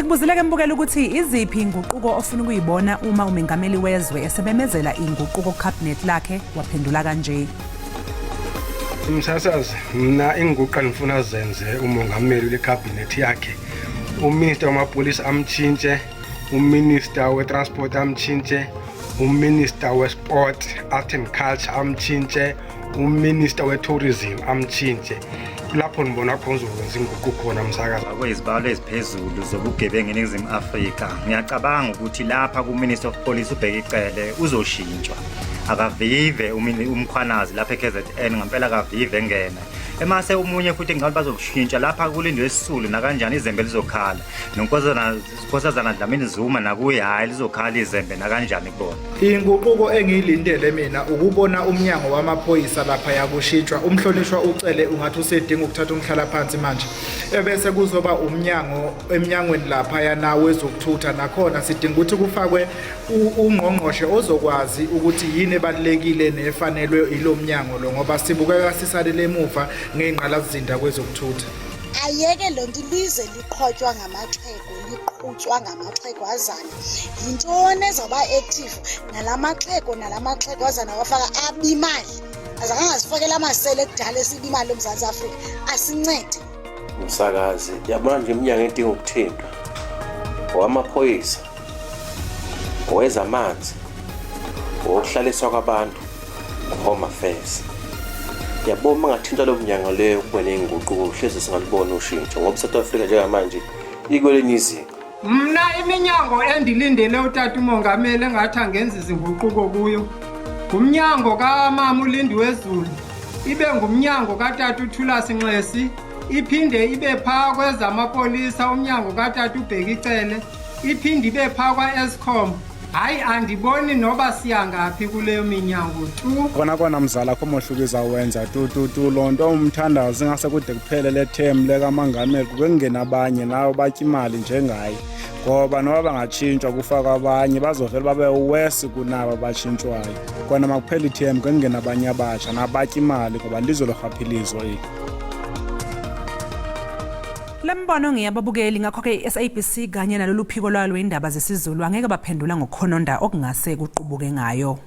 Sikubuzile-ke mbukela ukuthi iziphi inguquko ofuna ukuyibona uma umengameli wezwe esebemezela inguquko kukhabhinethi lakhe, waphendula kanje. Msasazi, mna inguqu engifuna zenze umongameli wekhabhinethi yakhe, uminister wamapolisa amtshintshe, uminister we-transport amtshintshe, uminister we-sport, art and culture amtshintshe, uminister we-tourism amtshintshe. Lapho ngibona khona uzokwenza inguqu khona, msakazi. Kwezibalo eziphezulu zobugebengu eNingizimu Afrika, ngiyacabanga ukuthi lapha ku-Minister of Police uBheki Cele uzoshintshwa, akavive uMkhwanazi lapha e-KZN, ngempela akavive engena emase omunye futhi. Ngicabanga bazokushintsha lapha kuLindiwe Sisulu, nakanjani izembe lizokhala, noNkosazana Dlamini Zuma nakuye, hhayi, lizokhala izembe nakanjani kubona. Inguquko engiyilindele mina ukubona umnyango wamaphoyisa lapha yakushintshwa. Umhlonishwa uCele ungathi usedinga ukuthatha umhlalaphansi manje. Ebese kuzoba umnyango emnyangweni laphayana wezokuthutha, nakhona sidinga ukuthi kufakwe ungqongqoshe ozokwazi ukuthi yini ebalulekile nefanelwe ilo mnyango lo, ngoba sibukeka sisalele emuva ngey'ngqalasizinda kwezokuthutha. Ayeke lo nto, ilizwe liqhotywa ngamaxhego, liqhutywa ngamaxhegwazana. Yintoni ezawuba active nala maxhego, nala maxhegwazana wafaka abe imali, azange angazifakela amasele ekudala esiba imali eMzantsi Afrika, asincede. Msakazi, yabona nje iminyango edinga ukuthintwa owamaphoyisa, owezamanzi, owokuhlaliswa kwabantu, home affairs. Yabo, uma ngathinta lo mnyango leyo kube ney'nguquko, hlezi singalibona ushintsho, ngoba i-South Africa njengamanje ikwelinye izinga. Mna iminyango endilindele utata umongameli engathi angenza izinguquko kuyo ngumnyango kamama uLindiwe Zulu, ibe ngumnyango katata uThulas Nxesi, iphinde ibe phaa kwezamapolisa umnyango katata uBheki Cele, iphinde ibe phaa kwa-Eskom. Hayi, andiboni noba siyangaphi kuleyo minyango tu. Kona kona, mzala, akho mohluko izawwenza tu tu tu loo nto. Umthandazo ingase kude kuphele le term le kamangameli, kube kungena abanye nawo batya imali njengaye, ngoba noba bangatshintshwa kufakwa abanye bazovele babe worse kunaba batshintshwayo. Kona makuphele i-term, ke kungena abanye abatsha nabatya imali, ngoba lizwe lorhwaphilizo eli. Le mbono ngeyababukeli, ngakho-ke i-SABC kanye nalolu phiko lwalo indaba zesiZulu angeke baphendula ngokukhononda okungase kuqubuke ngayo.